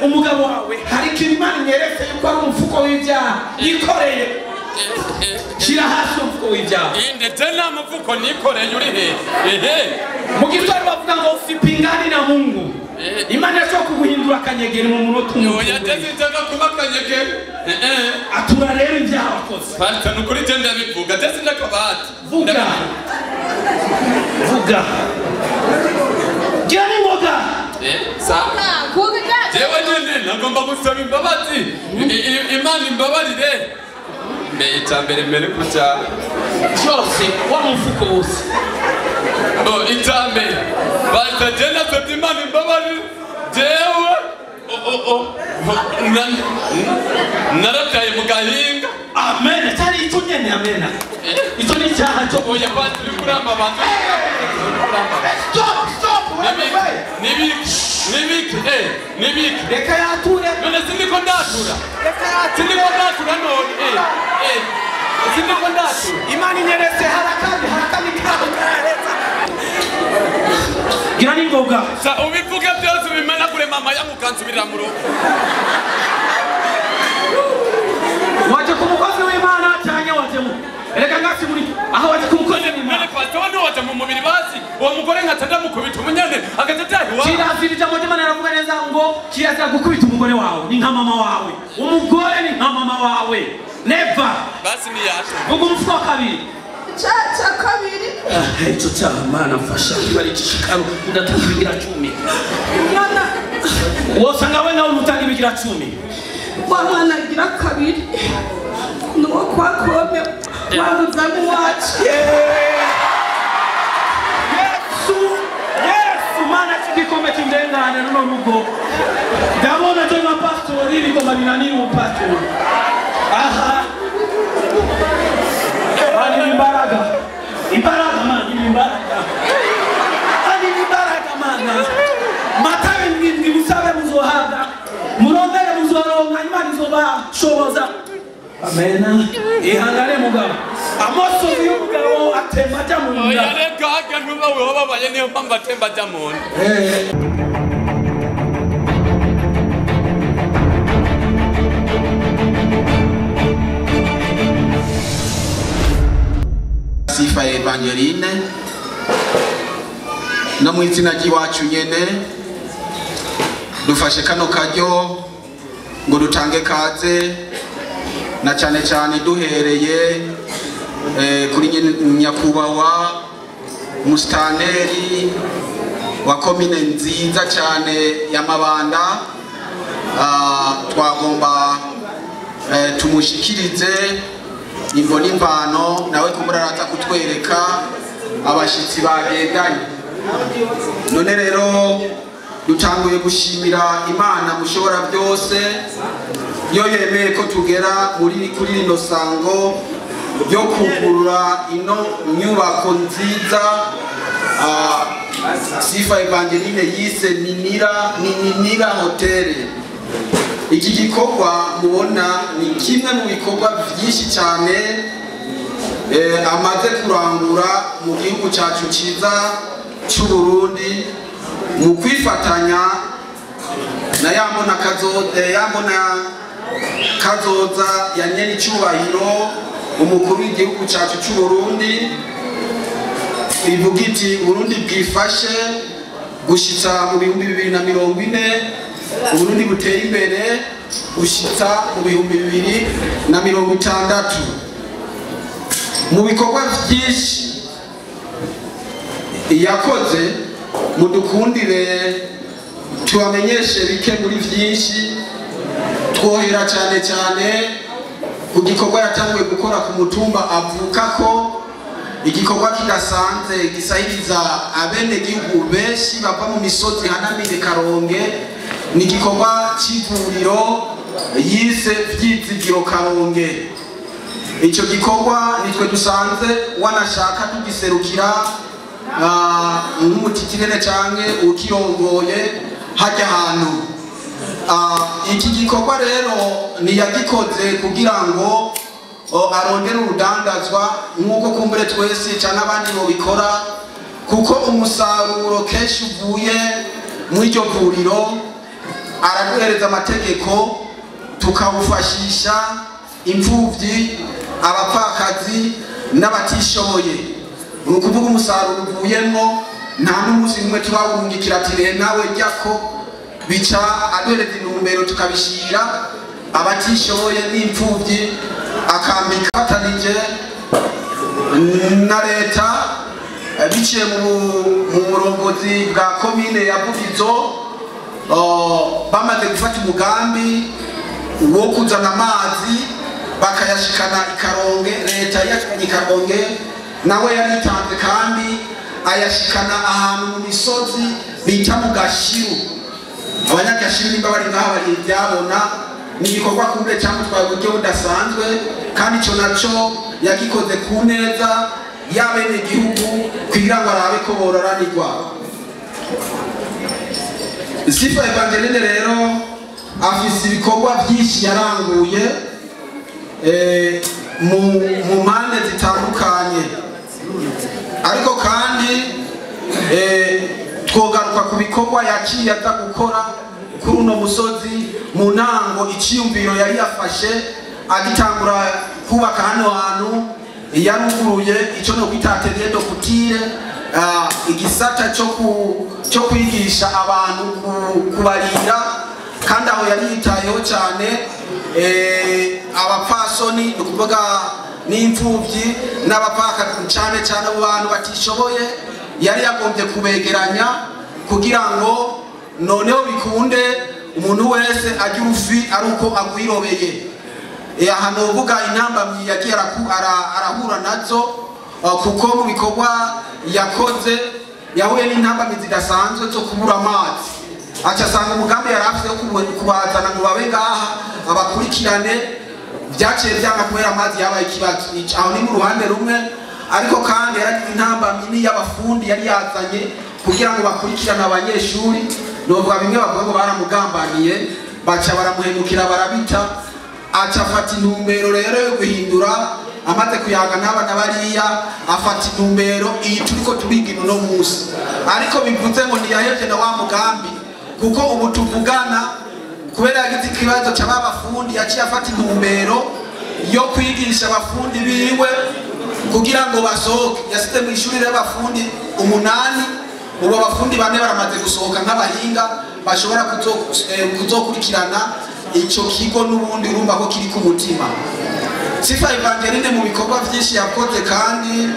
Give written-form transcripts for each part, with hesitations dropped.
Umugabo wawe hari ikintu Imana inyeretse yuko ari umufuko w'ibyaha yikoreye. Shira hasi umufuko w'ibyaha. Inde tena mufuko nikoreye uri he? Ehe. Mu Giswahili bavuga ngo usipingane na Mungu. Imana irashobora kuguhindura akanyegeri mu munota umwe. Oya tezitaka kuba akanyegeri. Atura rero ibyaha wakoze. Pastor nukuri je ndabivuga ndetse ndakabati. Vuga. Vuga. Gira n'ingoga. Sa. Jewe nyene nagomba gusaba imbabazi. Imana imbabarire. Mbe icambere mbere kuca cyose wa mufuko wose. Bo icambere. Pastor je nasabye Imana imbabarire. Jewe narataye mu gahinga. Amen. Cyari icyo nyene amen. Icyo ni icyaha cyo oya pastor uri kuramba abantu. Stop stop. Nibiki nibiki. Reka yature. None sindiko ndatura. Reka yature. Sindiko ndatura none. Sindiko ndatura. Imana inyeretse harakandi karareza. Gira n'ingoga. Sa ubivuge byose ubimenagure mama yangu kansubirira mu rugo. Waje ku mukozi w'Imana cyane waje mu. Reka ngasi muri aho waje ku mukozi w'Imana. None pastor wano waje mu mubiri bazi. Uwo mugore nkatada mukubita umunyane akatatahi wa. Kirazira ijambo ry'Imana ravuga neza ngo kirazira gukubita umugore wawe ni nka mama wawe. Umugore ni nka mama wawe. Never. Basi ni yacu. Vuga umufuko wa kabiri. Cyaca kabiri. Icyo cyaha Mana mfasha bari igishikaro udatanga ibigira 10. Mwana wosanga we nawe utanga ibigira 10. Wa mwana agira kabiri. Nuwo kwa kome wa muzamu wacu. Yesu Yesu Mana chigikombe kindengane runo rugo. Ndabona je nka pastor ibigomba binanira umupastor. Aha. Mani imbaraga. Imbaraga mani imbaraga. Mani imbaraga mana. Matabe ndwi musabe muzohabwa. Murondere muzoronka Imana izobashoboza. Amen. Ihangane mugabo. Amosozi y'umugabo atemba ajya mu nda. Oya reka hajya ntuba wababaye niyo mpamvu atemba ajya mu nda. Sifa Evangeline no mu izina ry'iwacu nyene dufashe kano karyo ngo dutange kaze na cyane cyane duhereye kuri nyakubahwa mustaneri wa komine nziza cyane ya Mabanda. Twagomba tumushikirize imvo n'imvano nawe kumuraraza kutwereka abashitsi bagendanye. None rero dutanguye gushimira Imana mushobora byose yo yemeye ko tugera muri kuri rino sango yo kugurura ino nyubako nziza Sifa Evangeline yise Ninira Hotel. Iki gikorwa mubona ni kimwe mu bikorwa byinshi cyane amaze kurangura mu gihugu cyacu cyiza cy'u Burundi mu kwifatanya na yambona kazoza ya nyene icyubahiro umukuru w'igihugu cyacu cy'u Burundi. Ivuga iti Burundi bwifashe gushitsa mu 2040, Burundi buteye imbere gushitsa mu 2060. Mu bikorwa byinshi yakoze mudukundire tubamenyeshe bike muri byinshi. Twohera cyane cyane ku gikorwa yatanguye gukora ku mutumba avuka ko igikorwa kidasanze gisahiriza abenegihugu benshi bava mu misozi hanamire Karonge. Ni igikorwa cy'ivuriro yise Vyizigiro Karonge. Icyo gikorwa nitwe dusanze wanashaka tugiserukira nk'umutikirere canke ukirongoye hajya ahantu. Iki gikorwa rero niyagikoze kugira ngo arondere urudandazwa nk'uko kumbure twese cyane abandi bobikora, kuko umusaruro kenshi uvuye muri iryo vuriro Araduhereza amategeko tukawufashisha imfuvyi, abapfakazi n'abatishoboye. Ni ukuvuga umusaruro uvuyemwo nta n'umunsi umwe turawurungikira ati rehe nawe jyako, bica aduhereza intumbero tukabishira abatishoboye n'imfuvyi, akambika afatanije na leta biciye mu burongozi bwa komine ya Vugizo. Bamaze gufata umugambi wo kuzana amazi bakayashikana Ikaronge, leta yashikanye Ikaronge, nawe yaritanze kandi ayashikana ahantu mu misozi bita mu Gashiru. Abanyagashiru nimba bari ngaha bari ibyabona, ni igikorwa kumbe cyamutwaye uburyo budasanzwe, kandi ico naco yagikoze ku neza y'abenegihugu kugira ngo arabe ko bororanirwa. Sifa Evangeline rero afise ibikorwa byinshi yaranguye mu mpande zitandukanye, ariko kandi twogaruka ku bikorwa yaciye aza gukora kuri uno musozi. Mu ntango iciyumviro yari yafashe agitangura kubaka hano hantu, yaruguruye icyo no kwita atelier de couture, igisata cyo kwigisha abantu kubarira, kandi aho yari yitayeho cyane abapfasoni, ni ukuvuga n'imfuvyi n'abapfakazi, cyane cyane abo bantu batishoboye yari yagombye kubegeranya kugira ngo noneho bikunde umuntu wese ajya urufi ari uko agwirobeye. Aha novuga intambamyi yagiye arahura nazo, kuko mu bikorwa yakoze yahuye n'intambamyi zidasanzwe zo kubura amazi. Aca asanga umugambi yari afise wo kubazana ngo babe ngaha abakurikirane byaciye byanga kubera amazi yabaye ikibazo. Aho ni mu ruhande rumwe, ariko kandi yaragize intambamyi y'abafundi yari yazanye kugira ngo bakurikirane abanyeshuri. Novuga bimwe bavuga ngo baramugambaniye, baca baramuhemukira barabita. Aca afata intumbero rero yo guhindura, amaze kuyaga n'abana bariya afata intumbero iyi turiko turiga uno munsi. Ariko bivuze ngo ntiyahevye na wa mugambi, kuko ubu tuvugana kubera yagize ikibazo c'abafundi yaciye afata intumbero yo kwigisha abafundi biwe kugira ngo basohoke. Yasize mu ishuri ry'abafundi 8, ubu abafundi 4 baramaze gusohoka nk'abahinga bashobora kuzokurikirana ico kigo n'ubundi urumva ko kiri ku mutima. Sifa Evangeline mu bikorwa byinshi yakoze kandi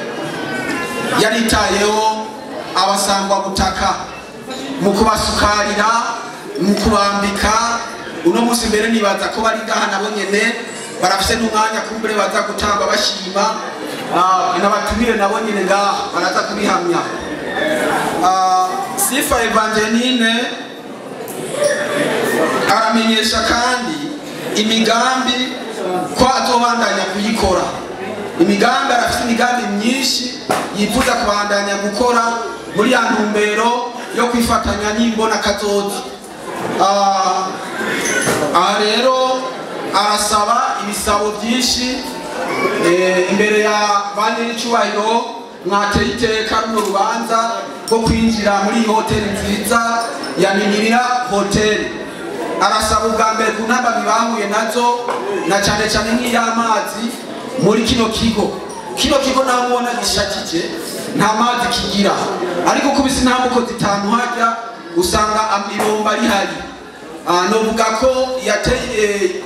yaritayeho abasangwa butaka mu kubasukarira, mu kubambika. Uno munsi mbere nibaza ko bari ngaha nabo nyene barafise n'umwanya kumbure baza gutamba bashima, n'abatumire nabo nyene ngaha baraza kubihamya. Sifa Evangeline aramenyesha kandi imigambi ko azobandanya kuyikora. Imigambi, arafise imigambi myinshi yifuza kubandanya gukora muri ya ntumbero yo kwifatanya n'imbona kazoza. Aha rero arasaba ibisabo byinshi imbere ya ba nyir'icyubahiro mwateye iteka runo rubanza rwo kwinjira muri iyi hoteli nziza ya Ninirira Hoteli. Arasaba ubwa mbere ku ntambamyi bahuye nazo, na cyane cyane nk'iy'amazi muri kino kigo. Kino kigo naho mubona gishakije nta mazi kigira, ariko kubisa intambuko zitanu hajya usanga ibomba rihari. Novuga ko yateye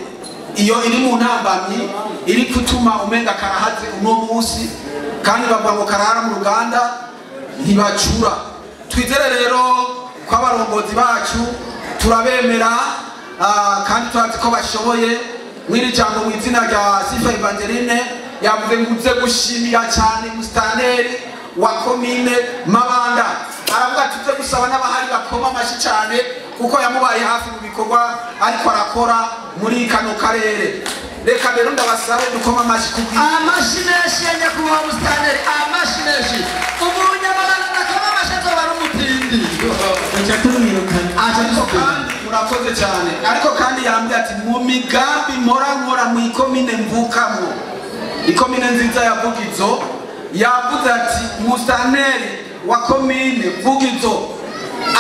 iyo iri mu ntambamyi iri gutuma umenga karahaze uno munsi, kandi bavuga ngo karahara mu ruganda ntibacura. Twizere rero ko abarongozi bacu turabemera, kandi turazi ko bashoboye. Mw'iri jambo mu izina rya Sifa Evangeline yavuze ngo uze gushimira cyane musitanteri wa komine Mabanda. Aravuga ati tuze gusaba n'abahari bakoma amashyi cyane kuko yamubaye hafi mu bikorwa ariko arakora muri kano karere. Reka rero ndabasabe dukoma amashyi kubwira amashyi menshi ya nyakubahwa musitanteri, amashyi menshi. Umunyamabanga akoma amashyi azoba ari umutindi. Ariko kandi murakoze cyane. Ariko kandi yambwiye ati mu migambi mpora nkora mu ikomine mvukamo, ikomine nziza ya Vugizo, yavuze ati musitanteri wa komine Vugizo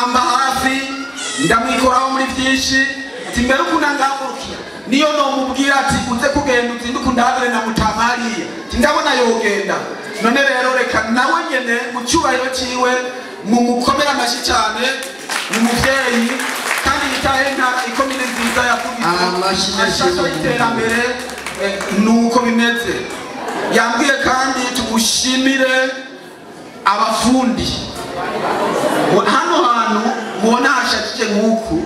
amba hafi Ndamwikoraho muri byinshi ati mbere ukunangangurukira niyo nomubwira ati uze kugenda uzinduke undabire na mutamariye, ati ndabona yogenda. None rero reka nawe nyene mu cyubahiro ciwe mumukomera amashyi cyane, ni umuvyeyi kandi yitaye intara ikomine nziza Amashyi menshi. yavugiye iterambere. Nuko bimeze. Yambwiye kandi tugushimire abafundi hano hantu mubona hashakije nk'uku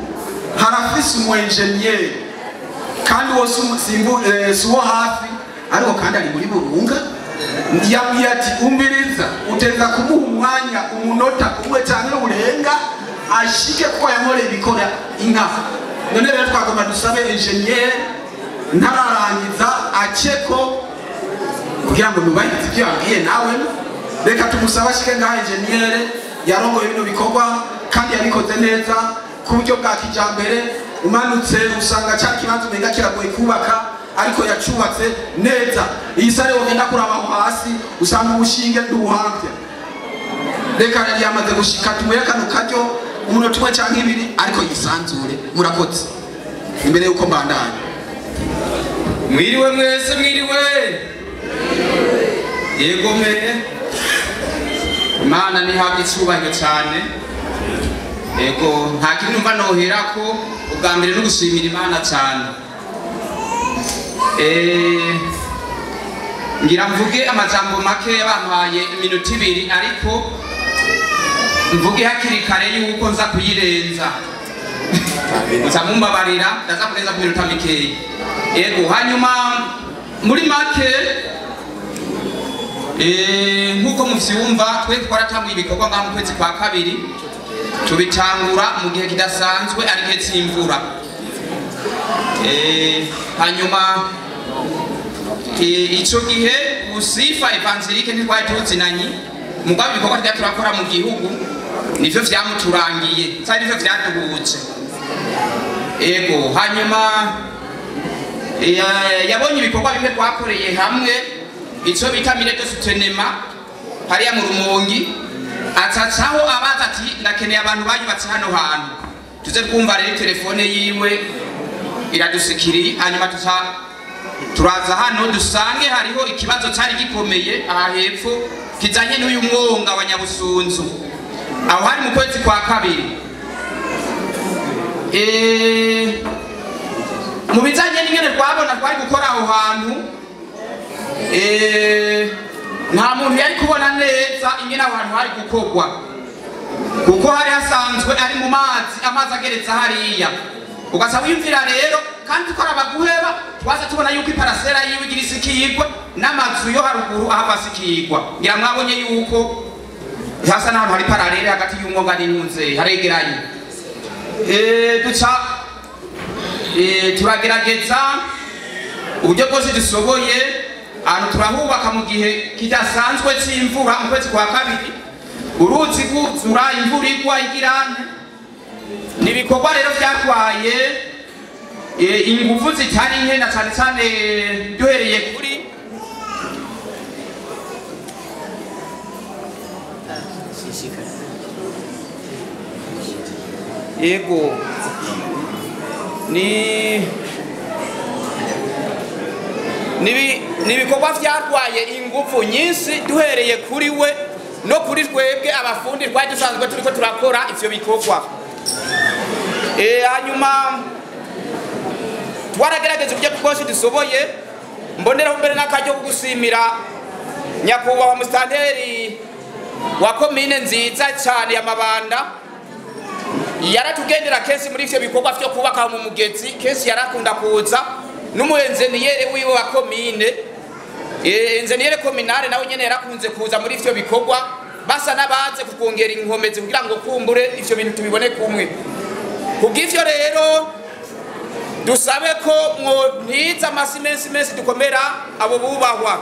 harafise umu enjeniyeri kandi wose si uwo hafi ariko kandi ari muri Burunga. Yambwiye ati umviriza uteza kumuha umwanya umunota umwe cyangwa urenga ashike kuko yankoreye ibikora inka. None rero twagomba dusabe enjeniyeri ntararangiza aceko kugira ngo nubahirize ibyo yambwiye nawe. Reka tumusabe ashike ngaha. Enjeniyeri yarongoye bino bikorwa kandi yabikoze neza ku buryo bwa kijambere. Umanutse usanga cya kibanza umenga kiragoye kubaka, ariko yacubatse neza. Iyi sare wogenda kuraba aho hasi usanga umushinge ntuwuhamvya. Reka yamaze gushika tumuhe kano karyo umunota umwe canke ibiri ariko yisanzure. Murakoze. Imbere yuko mbandanya. Mwiriwe mwese, mwiriwe. Yego me Imana nihabwe icubahiro cyane. Yego nta kintu numva noherako ubwa mbere no gushimira Imana cyane. Ngira mvuge amajambo make, bampaye iminota ibiri ariko mvuge hakiri kare yuko nza kuyirenza, muca mumbabarira, ndaza kurenza ku minota mikeya. Yego hanyuma muri make nkuko muvyumva twe twaratanguye ibikorwa ngaha mu kwezi kwa kabiri, tubitangura mu gihe kidasanzwe ari igihe c'imvura. Hanyuma ico gihe usifa evangelike ntitwari tuzinanye, mugabo ibikorwa twari turakora mu gihugu nivyo vyamuturangiye, cari nivyo vyaduhuje. Ego hanyuma yabonye ibikorwa bimwe twakoreye hamwe ico bita mire de soutenema hariya mu Rumongi, acacaho abaza ati ndakeneye abantu bayubatse hano hantu. Tuze twumva rero telefone yiwe iradusikiriye, hanyuma tuca turaza hano dusange hariho ikibazo cari gikomeye aha hepfo kijanye n'uyu mwonga wa Nyabusunzu. Aho hari mu kwezi kwa kabiri. Mu bijanye n'ingene twabona twari gukora aho hantu, nta muntu yari kubona neza ingene aho hantu hari gukorwa, kuko hari hasanzwe ari mu mazi, amazi ageretse hariya. Ugasaba wiyumvira rero kandi ukora abaguheba, twaza tubona yuko iparasera yiwe igira isikirwa n'amazu yo haruguru ahava asikirwa. Ngira mwabonye yuko hasa n'ahantu hari paralele hagati y'umwonga n'intunze haregeranye. Duca turagerageza uburyo bwose dushoboye, ahantu turahubaka mu gihe kidasanzwe c'imvura mu kwezi kwa kabiri, uruzi rwuzura, imvura igwa igirane. Ni ibikorwa rero vyatwaye inguvu zitari nke, na cane cane duhereye kuri yego ni ibikorwa vyatwaye inguvu nyinshi duhereye kuri we no kuri twebwe abafundi twari dusanzwe turiko turakora ivyo bikorwa. Hanyuma twaragerageza uburyo bwose dusoboye. Mboneraho mbere n'akaryo ko gushimira nyakubahwa musitanteri wa komine nziza cyane ya Mabanda, yaratugendera kenshi muri ivyo bikorwa vyo kubaka mu mugezi, kenshi yarakunda kuza n'umuenjeniyeri wiwe wa komine, enjeniyeri kominale nawe nyene yarakunze kuza muri ivyo bikorwa, basa n'abaze kukongera inkomezi kugira ngo kumbure ivyo bintu tubibone kumwe. Kubw'ivyo rero dusabe ko mwontiza amasi menshi menshi dukomera abo bubahwa.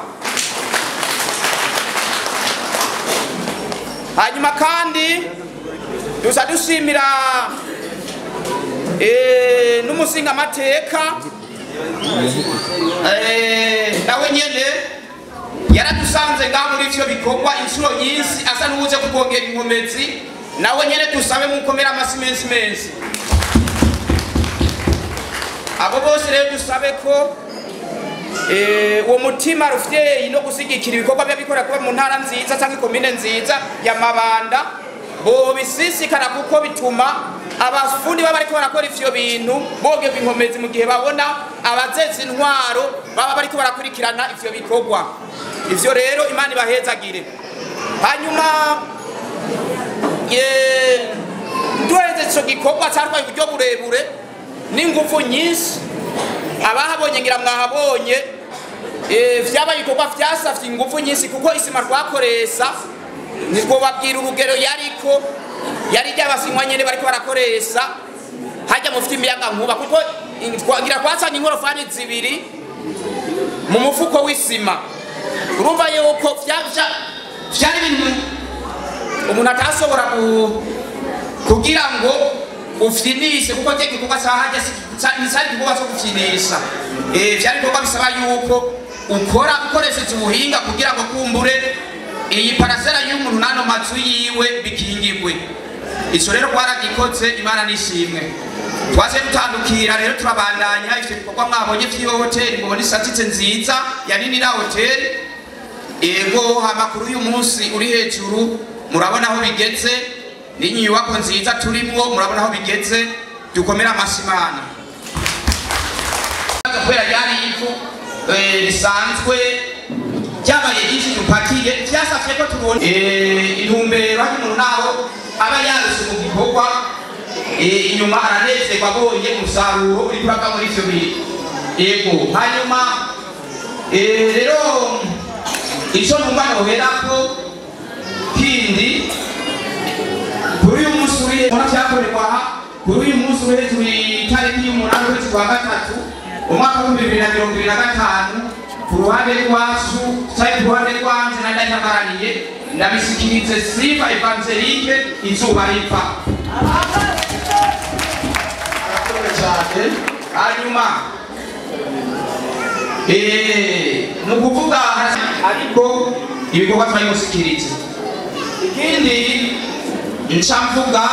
Hanyuma kandi dusa dushimira n'umusinga amateka nawe nyene yaradusanze ngaho muri ivyo bikorwa inshuro nyinshi, asa n'uwuje kukongera inkomezi. Nawe nyene dusabe mukomera amasi menshi menshi. Abo bose rero dusabe ko uwo mutima rufyeyi no gusigikira ibikorwa by'abikora kuba mu ntara nziza cyangwa ikomine nziza ya Mabanda bobisisikana, kuko bituma abafundi baba bariko barakora ivyo bintu bogerwa inkomezi mu gihe babona abazeza intwaro baba bariko barakurikirana ivyo bikorwa. Ivyo rero Imana ibahezagire. Hanyuma duheze ico gikorwa carwaye uburyo burebure n'ingufu nyinshi. Abahabonye ngira mwahabonye, vyabaye ibikorwa vyasavye ingufu nyinshi, kuko isima twakoresha ntitwobabwira urugero yariko yari ry'abasinywa nyene bariko barakoresha hajya mufite imiyaga nkuba, kuko ngira twasanga inkorofani zibiri mu mufuko w'isima. Urumva yuko vyari ibintu umuntu atashobora kugira ngo ufyinishe, kuko cyo gikorwa ca hajya nicari igikorwa co gufyinisha. Vyari ibikorwa bisaba yuko ukora ukoresheje ubuhinga kugira ngo kumbure iyi parasera y'umuntu nano mazu yiwe bikingirwe. Ico rero twaragikoze, Imana nishimwe. Twaje dutandukira rero turabandanya ivyo bikorwa mwabonye vy'iyo hoteli, mubona isatitse nziza ya nini na hoteli. Ego amakuru y'uyu munsi uri hejuru, murabona aho bigeze, n'inyubako nziza turimwo murabona aho bigeze. Dukomera amashyi Imana. Kubera ryari ivu risanzwe ryabaye ryinshi dupakiye, vyasavye ko tubona intumbero y'umuntu naho aba yaruse mu gikorwa, inyuma aranezerwa abonye umusaruro uri kurava muri ivyo bintu. Ego hanyuma rero ico numva noherako kindi kuri uyu munsi uri vyakorerwa aha, kuri uyu munsi uri hejuru itariki y'umunani ukwezi kwa gatatu umwaka w'ibihumbi bibiri na mirongo ibiri na gatanu, ku ruhande rwacu canke ku ruhande rwanje nari ndacamaraniye ndabishikirize Sifa Evangelique izuba riva. Hanyuma mu kuvuga ariko ibikorwa twabimushikirije. Ikindi nca mvuga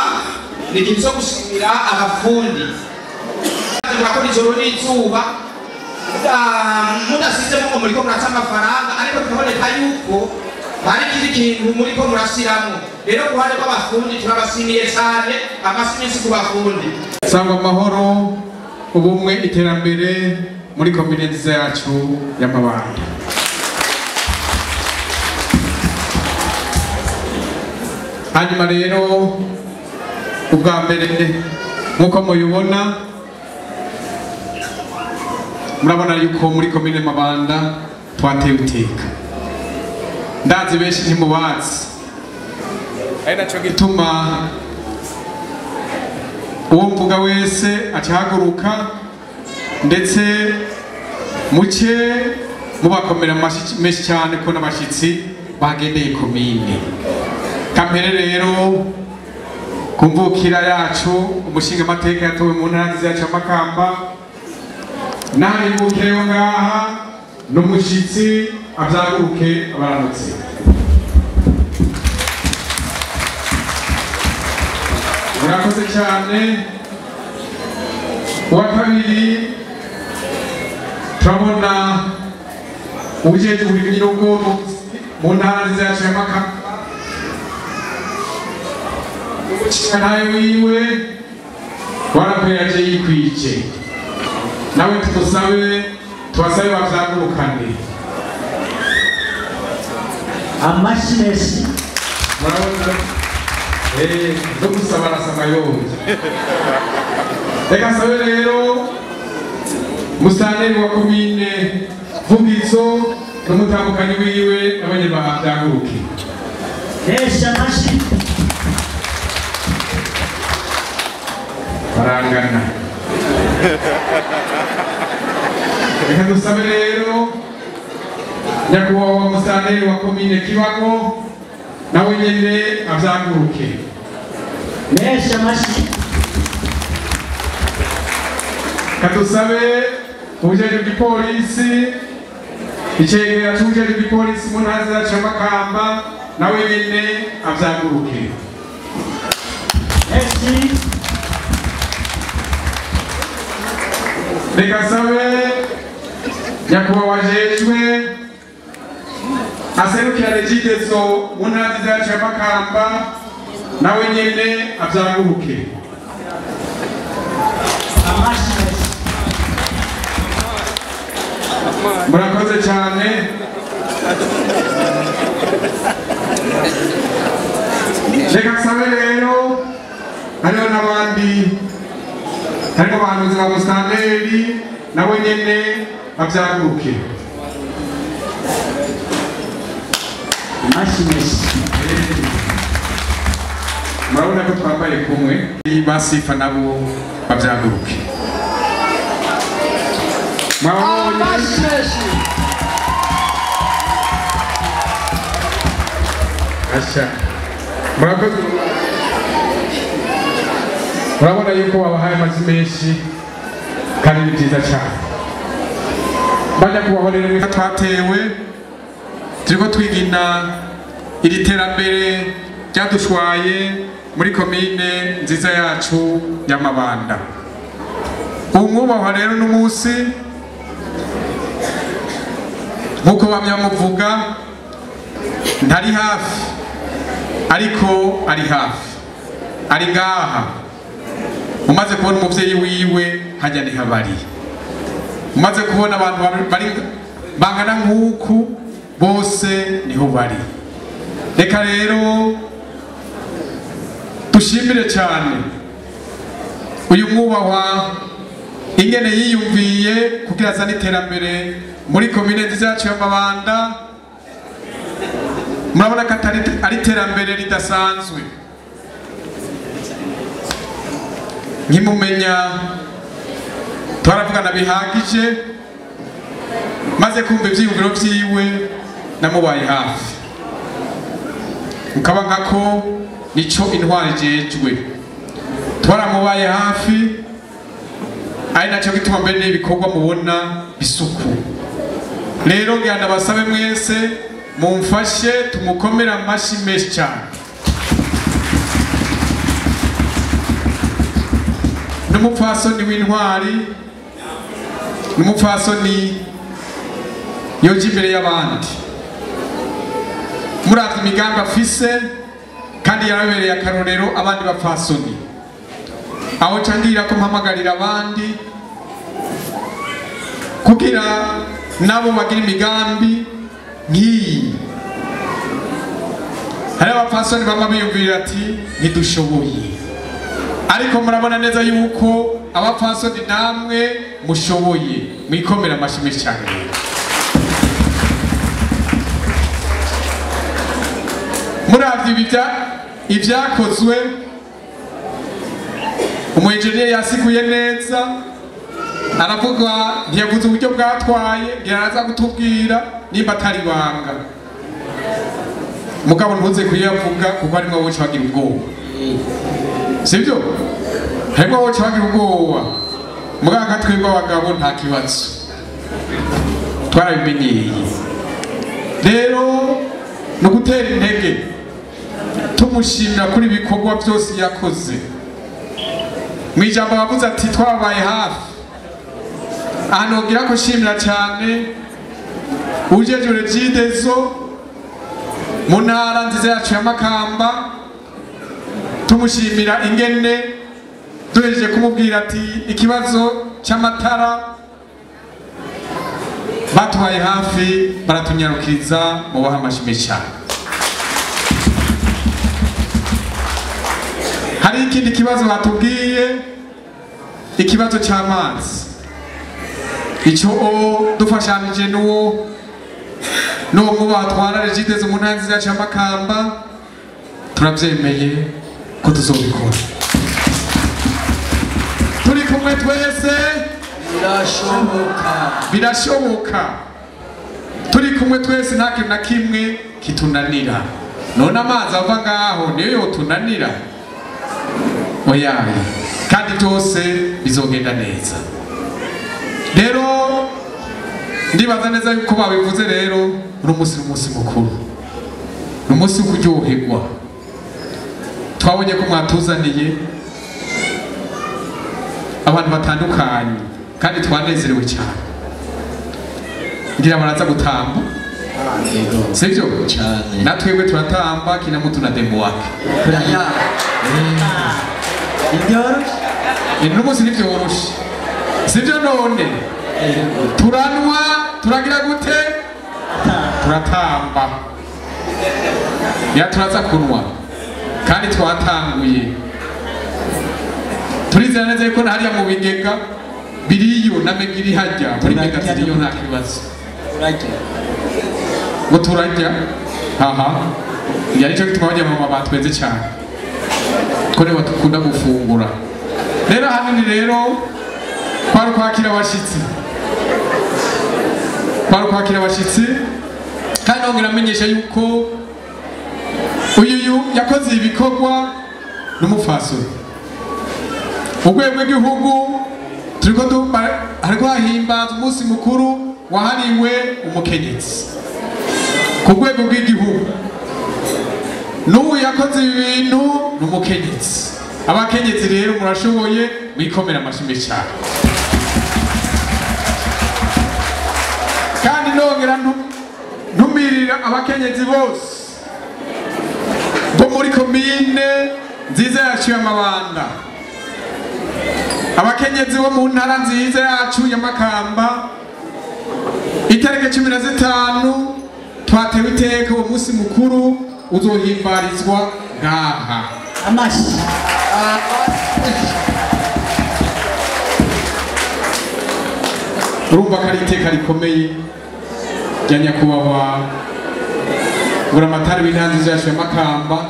ni ikintu co gushimira abafundi. Murakora ijoro n'izuba mudasizemo ngo muriko muraca amafaranga, ariko bikaboneka yuko hari ikindi kintu muriko murashiramwo. Rero ku ruhande rw'abafundi turabashimiye cane, amashyi menshi ku bafundi. Sangwa amahoro, ubumwe, iterambere muri komine nziza yacu ya Mabanda. Hanyuma rero ubwa mbere nk'uko mubibona, murabona yuko muri komine Mabanda twateye uteka. Ndazi benshi ntimubazi, ari naco gituma uwo mvuga wese acahaguruka, ndetse muce mubakomera menshi cyane ko n'abashitsi bagendeye komine. Kamere rero kumvukira yacu umushinga amateka yatowe mu ntara nziza yacu ya Makamba, narimukire yo ngaha n'umushitsi avyaguruke abaramutse. Murakoze cyane. Uwa kabiri turabona ujejwe uburimyi n'ubworozi mu ntara nziza yacu ya Makamba, nawe wiwe warapeyaje yikwije, nawe tugusabe tubasabe bavyagurukane. Amashyi menshi. Murabona no gusaba arasaba yonje. Reka sabe rero musitanteri wa komine Vugizo n'umutambukanyi wiwe nabonyene bavyaguruke. Menshi amashyi. Barangana. Reka dusabe rero nyakubahwa musitanteri wa komine Kibago nawe nyene avyaguruke. Menshi amashyi. Katusabe ubujejwe bw'ipolisi, icegera c'ubujejwe bw'ipolisi mu ntara zacu ya Makamba nawe nyene avyaguruke. menshi. Reka nsabe nyakubahwa jejwe aserukira Regideso mu ntara nziza yacu ya Makamba, nawe nyene avyaguruke. Amashi menshi. Murakoze cyane. Reka nsabe rero hariho n'abandi, harimo abahanuzi ba Musitanteri, nabo nyene bavyaguruke. Amashi menshi. Murabona ko twambaye kumwe, basifa nabo bavyaguruke. Mwabonye? Amashi menshi. Asha. Murakoze. Murabona yuko wabahaye amazi menshi kandi ni byiza cyane. Bajya kubahorera mwe twatewe, turiko twigina iri terambere ryadushwaye muri komine nziza yacu ya Mabanda. Umwubahwa rero n'umunsi nkuko bamya muvuga, ntari hafi ariko ari hafi, ari ngaha. Umaze kubona umuvyeyi wiwe hajya ni habari, umaze kubona abantu bari bangana nk'uku bose niho bari. Reka rero dushimire cyane uyu mwubahwa ingene yiyumviye kugira azane iterambere muri komine nziza yacu ya Mabanda. Murabona ko ari iterambere ridasanzwe. Nkimumenya twaravugana bihagije, maze kumva ivyiyumviro vyiwe namubaye hafi. Ukaba nkako nico intwari jejwe, twaramubaye hafi, ari naco gituma mbere n'ibikorwa mubona bisuku. Rero ngira ndabasabe mwese mumfashe tumukomere amashi menshi cyane. N'umupfasoni w'intwari, n'umupfasoni yoja imbere y'abandi. Muravye imigambi afise kandi yarabereye akarorero abandi bapfasoni. Aho cangira ko mpamagarira abandi kugira nabo bagira imigambi nk'iyi. Hari abapfasoni bama biyumvira ati ntidushoboye, ariko murabona neza yuko abapfasoni namwe mushoboye. Mwikomera amashyi menshi cyane. Muravye ibyakozwe, umu engineer yasiguye neza, aravuga ntiyavuze uburyo bwatwaye, ngira araza kutubwira nimba atari ibanga. Mugabo ntuze kuyavuga kuko harimo abo bagira ubwoba, sibyo? Harimo abo bagira ubwoba. Mugabo nka twebwe abagabo nta kibazo, twarabimenyereye. Rero no gutera intege tumushimira kuri ibikorwa byose yakoze. Mu ijambo bavuze ati twabaye hafi, aha ko shimira cyane ujejwe Regideso mu ntara nziza yacu ya Makamba, tumushimira ingene duhejeje kumubwira ati ikibazo cy'amatara batubaye hafi baratunyarukiriza, mubaha amashyi cyane. Hari ikindi kibazo batubwiye, ikibazo cy'amazi. Icyo dufashanije n'uwo mubatwara Regideso mu ntara nziza yacu ya Makamba, turabyemeye ko tuzobikora. Turi kumwe twese birashoboka, birashoboka. Turi kumwe twese nta kintu na kimwe kitunanira. None amazi ava ngaho niyo yotunanira? Oya, kandi byose bizogenda neza. Rero ndibaza neza yuko babivuze. Rero uno munsi n'umunsi mukuru, n'umunsi wo kuryoherwa. Twabonye ko mwatuzaniye Abantu batandukanye kandi twanezerewe cyane. Ngira baraza gutamba. Sivyo? Cyane. Natwebwe turatamba kila mtu na demo wake. Ibyoroshe. N'umunsi ntivyoroshe. Sivyo none? Turanwa, turagira gute? Turatamba. Ya turaza kunwa. Kandi twatanguye. Turizera neza yuko hariya mu bigega biriyo na megiri hajya muri mega ziriyo nta kibazo. Turarya. Ngo turarya. Aha. Yari cyo gituma bajya mama batweze cyane. Ko nibo dukunda gufungura. Rero hanini rero kwari kwakira abashitsi. Kwari kwakira abashitsi kandi nongera amenyesha yuko uyu yakoze ibikorwa n'umufasoni. Urwego rw'igihugu turiko hariko hahimbaza umunsi mukuru wahariwe umukenyezi ku rwego rw'igihugu. N'ubu yakoze ibi bintu n'umukenyezi. Abakenyezi rero murashoboye, mwikomera amashyi cyane. Kandi nongera ntumirira abakenyezi bose bo muri komine nziza yacu ya Mabanda, abakenyezi bo mu ntara nziza yacu ya Makamba. Itariki 15 twatewe iteka uwo munsi mukuru uzohimbarizwa ngaha. Amashyi. Urumva ko ari iteka rikomeye rya nyakubahwa Buramatari w'intara nziza yacu ya Makamba.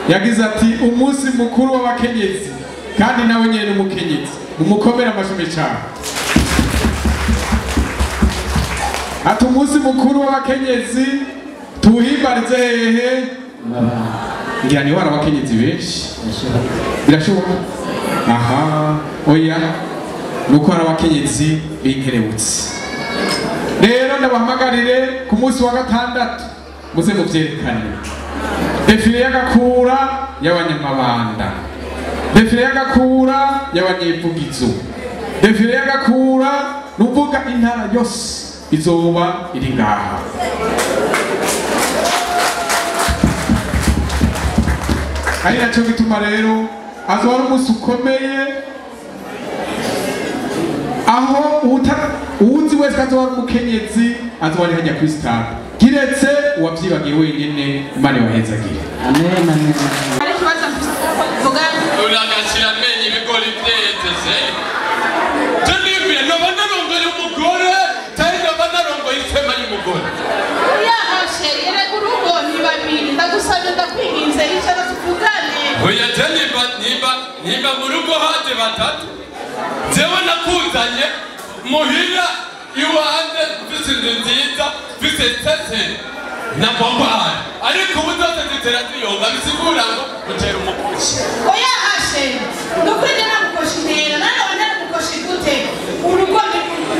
Yagize ati umunsi mukuru w'abakenyezi, kandi nawe nyene n'umukenyezi, mumukomere amashyi cyane. Ati umunsi mukuru w'abakenyezi tuhimbarize hehe? Ngira ni wari abakenyezi benshi. Birashoboka? Aha, oya, nuko hari abakenyezi b'inkerebutsi. Rero ndabahamagarire ku munsi wa gatandatu muze muvyerekane. Defile y'agakura y'abanyamabanda, defile y'agakura y'abanyevugizo, defile y'agakura nuvuga intara yose izoba iri ngaha. Ari nacyo gituma rero azoba ari umunsi ukomeye aho uwuzi wese azoba ari umukenyezi azoba ari hajya kuri stade, kiretse uwavyibagiye wenyene. Imana ibahezagire. Amen, amen. Hari ikibazo mvuga. Uragashira amenyo ibigori vyeze. Tunibwira noba narongoye umugore cyangwa noba narongoye isema y'umugore. Oya chéri, erega urugo ni babiri. Ndagusabye, ndakwinginze, icara tuvugane. Oya je nimba mu rugo haje batatu, jewe nakuzanye muhira iwanje mfise inzu nziza, mfise tese na bombari, ariko ubu zose zitera ziyonga, bisigura ngo utera umukoshi. Oya chéri, nukuri njye nta mukoshi ntera. Nawe ntera umukoshi gute? Urugo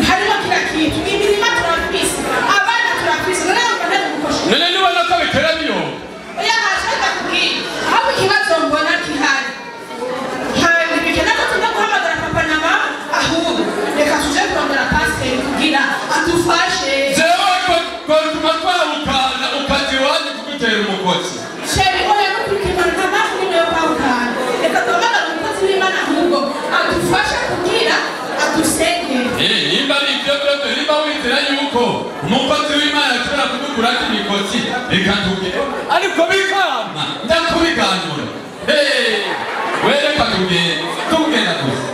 harimo kila kintu, imirima turafise, abana turafise, none wumva ntera umukoshi? None nibona ko bitera biyonga. Oya chéri, ndakubwira ahubwo ikibazo mbona gihari. Ntibikena ko tuza guhamagara papa na mama, ahubwo reka tuje kurongora pasiteri kugira adufashe. Jewe kotuma twahukana ukaza iwanyu kugutera umukozi. Chéri, oya nukuri nta mpamvu n'imwe yo kwahukana. Reka duhamagare umukozi w'Imana ahubwo adufashe kugira adusengere. Nimba ari ivyo vyose, nimba wizera yuko umukozi w'Imana ashobora kudukurako imikozi reka tugende, ariko bikama ndakubiganura. We reka tugende, tugenda gusa.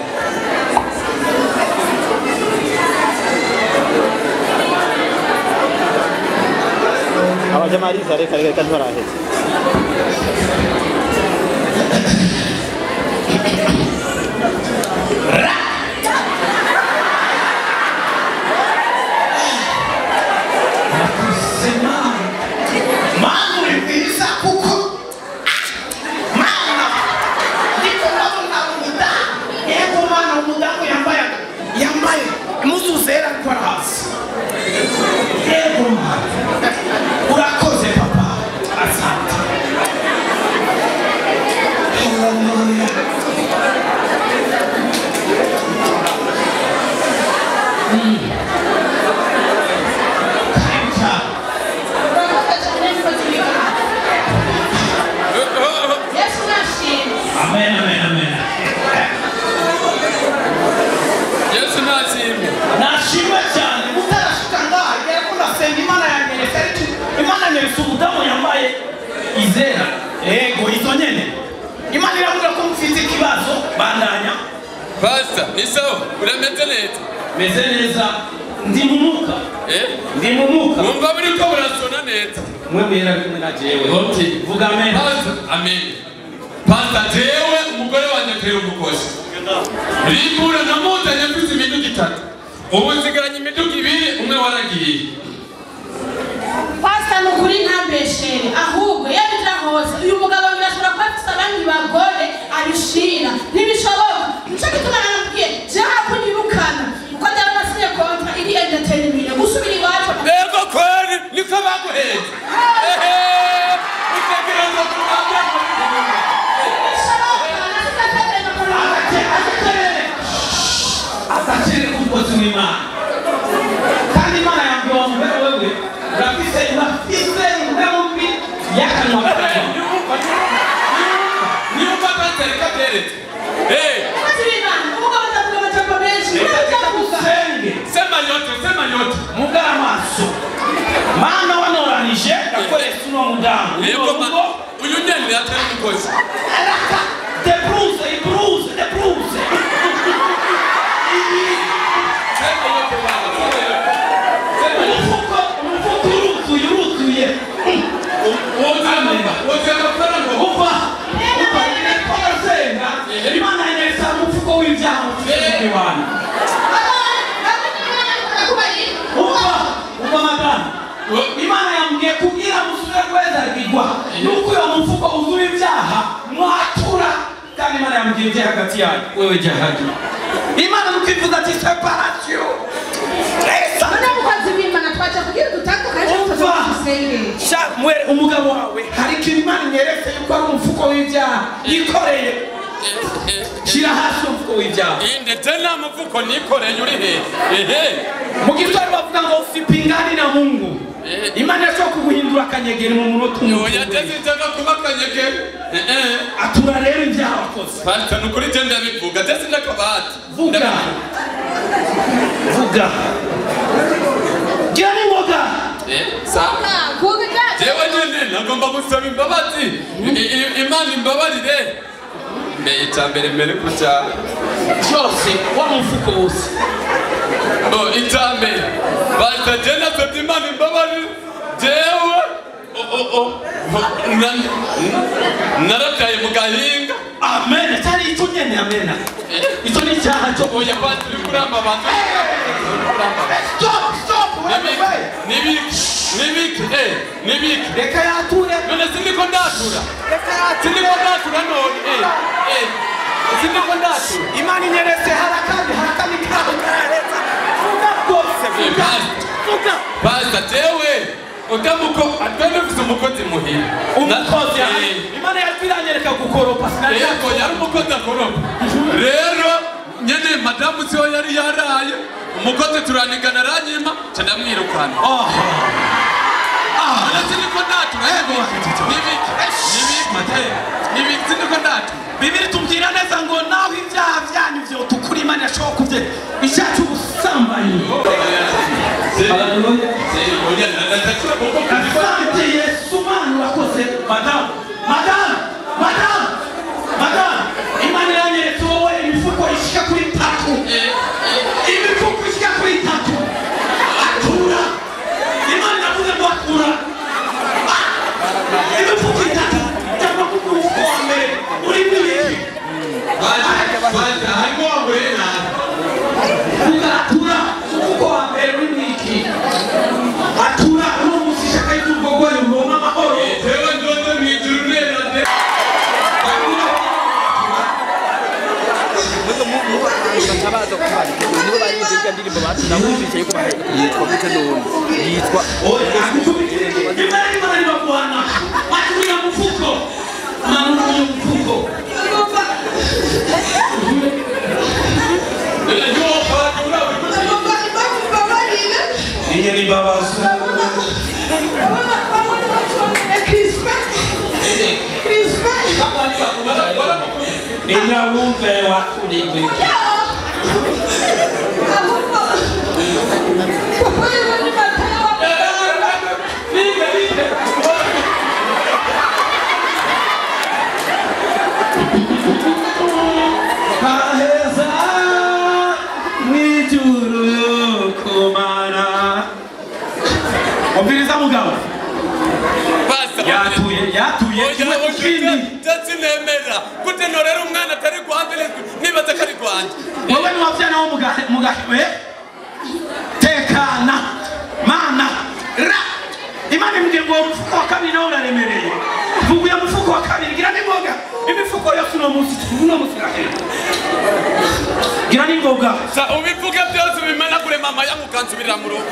Abajamariza reka reka ntibaraheze. Mana uri mwiza kuko Mana ndiko ndabona umudamu. Yego Mana, umudamu yambaye impuzu zera ariko arahazi. Yego Mana, urakoze papa, asante. Imana irabura ko mufite ikibazo bandanya. Pastor, ni sawa, urameze neza. Meze neza, ndi mumuka. Ndi mumuka. Wumva buriko burasona neza. Mwe mwera kumwe na jewe. Okay. Vuga amen. Pastor, amen. Pastor, jewe umugore wanje atera umukozi. Rimbura namuzanye mfise imiduga itatu. Ubu nsigaranye imiduga ibiri, umwe waragiye. Pastor, nukuri ntambeshere ahubwo iyo bija hose uyu mugabo birashobora kuba afise abandi bagore abishira ntibishoboka. Nico gituma naramubwiye je hakunyirukana kuko ndabona sinye kontra iri entertainment gusubira iwacu. Ego kweli niko baguheze. Ehe, utegereza kubanza. Azachere umukozi w'Imana. Kandi Imana yambwiye wa mugore wewe urafise ingaruka y'akanwa kawe. Niba pastor kateretse. Umukozi w'Imana, umugabo atavuga amajambo menshi. Usenge. Sema yote, sema yote. Mugara amaso. Mana wanoranije akoresha uno mudamu. Uyu nyene atari umukozi. Araka debruze, ibruze, debruze. Umufuko uruzuye, uruzuye. Uva, niko Imana inyereka umufuko w'ibyaha mufite iwanyu. Uva madamu. Imana yambwiye kugira musubire kwezagirwa nuko uyo mufuko uzuye ibyaha mwatura. Kandi Imana yambwiye ibyo hagati yanyu wewe jahadi. Imana mukivuza ati separation. None mukozi w'Imana twaje kugira dutandukanye dusenge. Sha mwere umugabo wawe hari ikintu Imana inyeretse yuko ari umufuko w'ibyaha yikoreye. Shira hasi umufuko w'ibyaha. Inde tena mufuko nikoreye uri he? Ehe. Mu Kiswahili bavuga ngo usipingane na Mungu. Imana yashobora kuguhindura akanyegeri mu munota umwe. Oya tezitaka kuba akanyegeri. Atura rero ibyaha wakoze. Pastor, nukuri je ndabivuga tezindakabati. Vuga. Vuga. Gira n'ingoga. Sawa. Jewe nyene nagomba gusaba imbabazi. Imana imbabarire. Mbe icambere mbere kuca cyose wa mufuko wose. Bo icambere. Pastor, je nasabye Imana imbabarire. Jewe narabyaye mu gahinga. Amen. Cyari icyo nyene amen. Icyo ni icyaha cyo oya pastor uri kuramba abantu. Stop, stop. Nibiki, nibiki. Reka yature. None sindiko ndatura. Reka yature. Sindiko ndatura none. Sindiko ndatura. Imana inyeretse harakandi kaho karareza. Vuga rwose, vuga. Vuga. Pastor, jewe utamuko atwende ufise umukozi muhira. Umukozi Imana yatwiranyereka gukoropa sinari. Yego yari umukozi akoropa. Rero nyene madamu siho yari yaraye. Umukozi turanigana aranyima ca ndamwirukana. None siniko ndatura. Nibiki siniko ndatura. Bibiri tubwira neza ngo naho ibyaha byanyu vyotukura Imana yashobora kuvye icyaha cy'ubusambanyi. Haleluya. Asante Yesu Mana urakoze. Madamu, madamu, madamu, madamu. Imana iranyeretse wowe imifuko ishika kuri tatu. Imifuko ishika kuri tatu. Atura. Imana iravuze ngo atura. Imifuko itatu. Cyangwa kuko umufuko wa mbere urimo ibiki. Harimo wambaye nabi. Ugatura umufuko wa mbere urimo iki. Atura uno munsi ishaka y'urugo rwanyu muronke amahoro. Jewe ndoze mw'ijuru nera de. Yitwa Imana Imana ibaguhana. Atura umufuko. Manura uyu mufuko. Inyeri imbabazi. Inyawumve wakurinde. Yatuye kimwe ku kindi. Sinemera gute norera umwana atari rwanje nibaza ko ari rwanje. Wowe niwavyana wo mugahe tekana mana ra Imana imbwiye ngo umufuko wa kabiri nawo uraremereye. Vuguye umufuko wa kabiri gira n'ingoga. Imifuko yose uno munsi irahera. Gira n'ingoga. Sa ubivuge byose ubimenagure mama yangu ukansubirira mu rugo.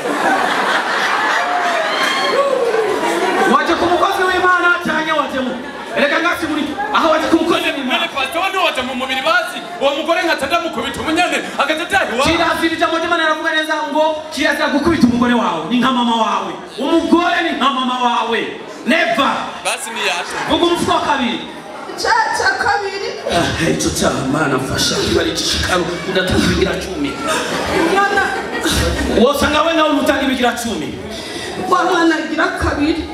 Waje ku mukozi w'Imana cyangwa waje mu reka ngasi muri aho waje ku mukozi w'Imana. None pastor wandi waje mu mubiri bazi uwo mugore nkaca ndamukubita umunyane agaca ataha iwawe. Kirazira ijambo ry'Imana riravuga neza ngo kirazira gukubita umugore wawe ni nka mama wawe. Umugore ni nka mama wawe. Never. Basi ni yacu. Vuga umufuko wa kabiri. Cya kabiri. Icyo cyaha Mana mfasha kiba ari igishikaro udatanga ibigira 10. Mwana wosanga we nawe utanga ibigira 10. Wa mwana agira kabiri.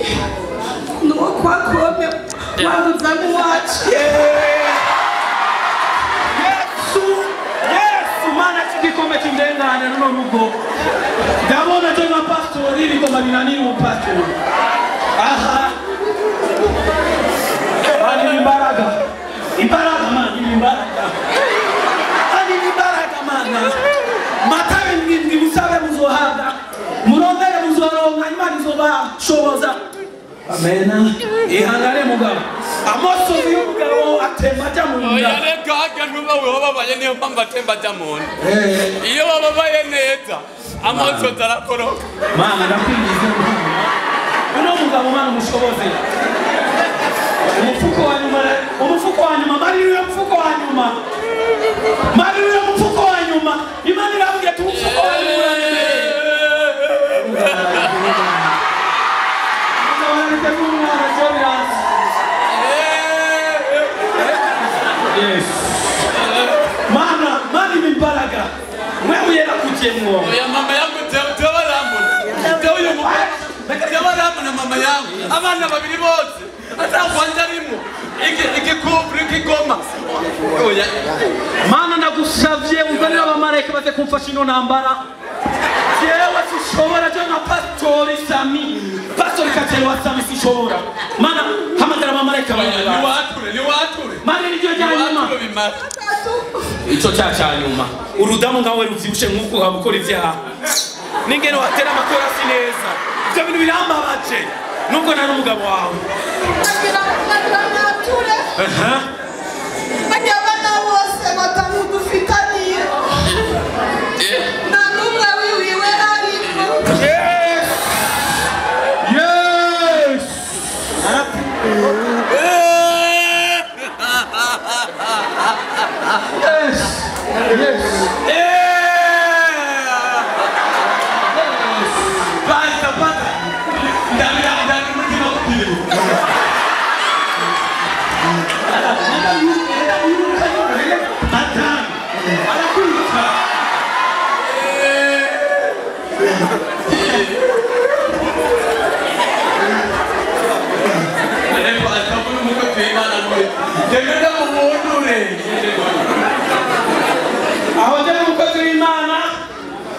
Nuwo kwa kome wa muzamu wacu. Yesu Yesu Mana kigikombe kindengane runo rugo. Ndabona je nka pastori bigomba binanira umupastori. Aha. Ani imbaraga. Imbaraga man, imbaraga. Ani imbaraga mana. Matawe ndi musabe muzohabwa. Murondere muzoronka Imana izobashoboza. Amena. Ihangane mugabo. Amosozi y'umugabo atemba ajya mu nda. Oya reka harya ntuba wababaye niyo mpamvu atemba ajya mu nda. Iyo wababaye neza amosozi arakoroka. Mana ndakwinginze uno mugabo Mana umushoboze. Umufuko wa nyuma, umufuko wa nyuma, marira umufuko wa nyuma. Marira umufuko wa nyuma. Imana irambwira ati umufuko wa nyuma uraremereye. Yes. Mana, mana imbaraga. Mwe yera kujemwo. Oya mama yangu tebarambona. Tewe mugore. Tebarambona mama yangu. Abana babiri bose. Atakwanja arimo. Igikubri ikigoma. Oya. Mana ndagusavye uzanire abamarayika baze kumfasha ino ntambara. Jewe sishobora je nka pastori Sami. Pastori Katero wa Sami sishobora. Mana hamagara abamarayika bawe. Niwature, niwature. Mana niryo rya nyuma. Ico cya nyuma. Urudamu nkawe ruvyibushe nkuko habukora ivyaha. Ningene watera amakorasi neza. Ivyo bintu birambabaje. Nubwo nari umugabo wawe. Nagira nature. Aha. Nagira abana bose batanu dufitaniye. Nta n'umwe wiwiwe arimo. Yes. Yes. Yes. Yes. Basta, basta. Ndabira umutima ukiriwe. Aho njye n'umukozi w'Imana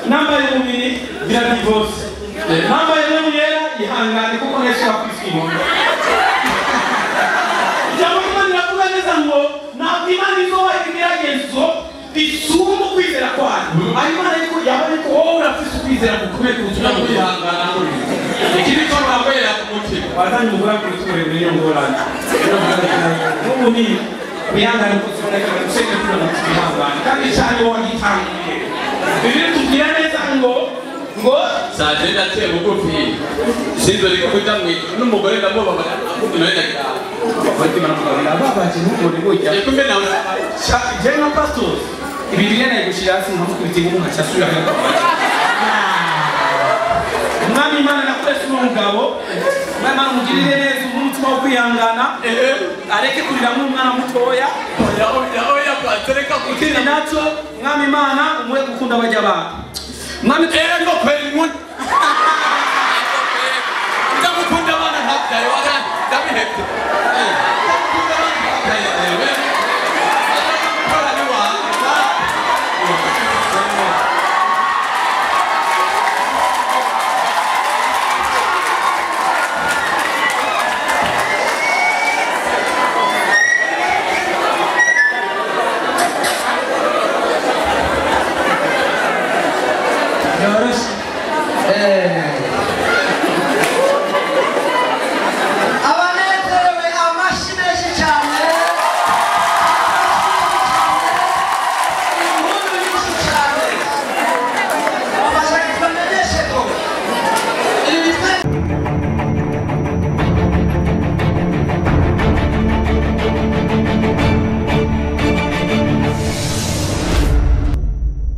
nambaye umubiri bira divorce. Nambaye n'umuyera ihangane kuko nesha kwifimba. Ijambo ry'Imana riravuga neza ngo ntabwo Imana izoba ibigeragezo bisumba ukwizera kwayo. Ariko Imana ariko yabonye ko wowe urafise ukwizera gukomeye kuruta kwihangana kuri. Iki nico nabwera ku mutima. Wazanye umugore akuri niyo ngorane. N'ubu ni wihangane kuziboneka gusenya kugira ngo twihangane kandi cyane wowe wagitangiye. Bibiliya itubwira neza ngo Saje ndaciye bugufi. Sinzo riko kuja mwijuru n'umugore ndamubabara akundi nawe ndagira. Batima namubabara babaje n'umugore burya. Kumbe nawe je nka pastor Bibiliya nayigushira hasi nkamukubita ingumu nkaca asubira Umwami Imana nakoresha uno mugabo. Umwami Imana umugirire neza umutima wo kwihangana. Areke kurira nk'umwana mutoya. Oya oya oya patereka Ikindi naco Umwami Imana umuhe gukunda bajya abantu. Mwami ego kweli nkunda. Ndamukunda abana ntabyaye wara ndabihebye. Ndamukunda abana ntabyaye. Byoroshe.